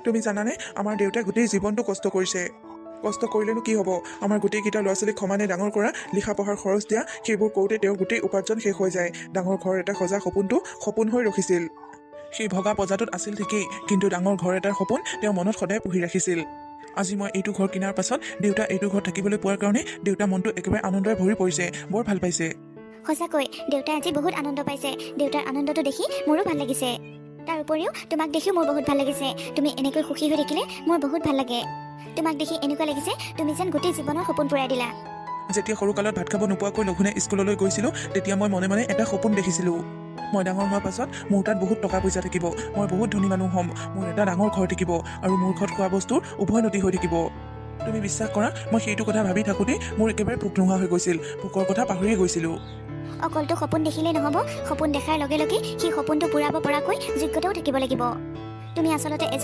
তুমি জানানে, আমাৰ দেউতাই গোটেই জীৱনটো কষ্ট কৰিছে। কষ্ট কৰিলেনো কি হ'ব? আমাৰ গোটেইকেইটা ল'ৰা ছোৱালীক সমানে ডাঙৰ কৰা, লিখা পঢ়াৰ খৰচ দিয়া, সেইবোৰ কৰোঁতে তেওঁৰ গোটেই উপাৰ্জন শেষ হৈ যায়। ডাঙৰ ঘৰ এটা সজা সপোনটো সপোন হৈ ৰখিছিল। সেই ভগা পঁজাটোত আছিল ঠিকেই, কিন্তু ডাঙৰ ঘৰ এটাৰ সপোন তেওঁ মনত সদায় পুহি ৰাখিছিল। আজি মই এইটো ঘৰ কিনাৰ পাছত দেউতা এইটো ঘৰত থাকিবলৈ পোৱাৰ কাৰণে দেউতা মনটো একেবাৰে আনন্দৰে ভৰি পৰিছে, বৰ ভাল পাইছে। সঁচাকৈ দেউতাই আজি বহুত আনন্দ পাইছে। দেউতাৰ আনন্দটো দেখি মোৰো ভাল লাগিছে। তাৰ উপৰিও তোমাক দেখিও মোৰ বহুত ভাল লাগিছে। তুমি এনেকৈ সুখী হৈ থাকিলে মোৰ বহুত ভাল লাগে। তোমাক দেখি এনেকুৱা লাগিছে, তুমি যেন গোটেই জীৱনৰ সপোন পূৰাই দিলা। যেতিয়া সৰুকালত ভাত খাব নোপোৱাকৈ লঘোণে স্কুললৈ গৈছিলোঁ, তেতিয়া মই মনে মনে এটা সপোন দেখিছিলোঁ। মই ডাঙৰ হোৱাৰ পাছত মোৰ তাত বহুত টকা পইচা থাকিব, মই বহুত ধনী মানুহ হ'ম, মোৰ এটা ডাঙৰ ঘৰ থাকিব আৰু মোৰ ঘৰত খোৱা বস্তুৰ উভৈনদী হৈ থাকিব। তুমি বিশ্বাস কৰা, মই সেইটো কথা ভাবি থাকোঁতেই মোৰ একেবাৰে ভোক নোহোৱা হৈ গৈছিল, ভোকৰ কথা পাহৰিয়ে গৈছিলোঁ। অকলটো সপোন দেখিলেই নহ'ব। সপোন দেখাৰ লগে লগে সেই সপোনটো পূৰাব পৰাকৈ যোগ্যতাও থাকিব লাগিব। তুমি আচলতে এজন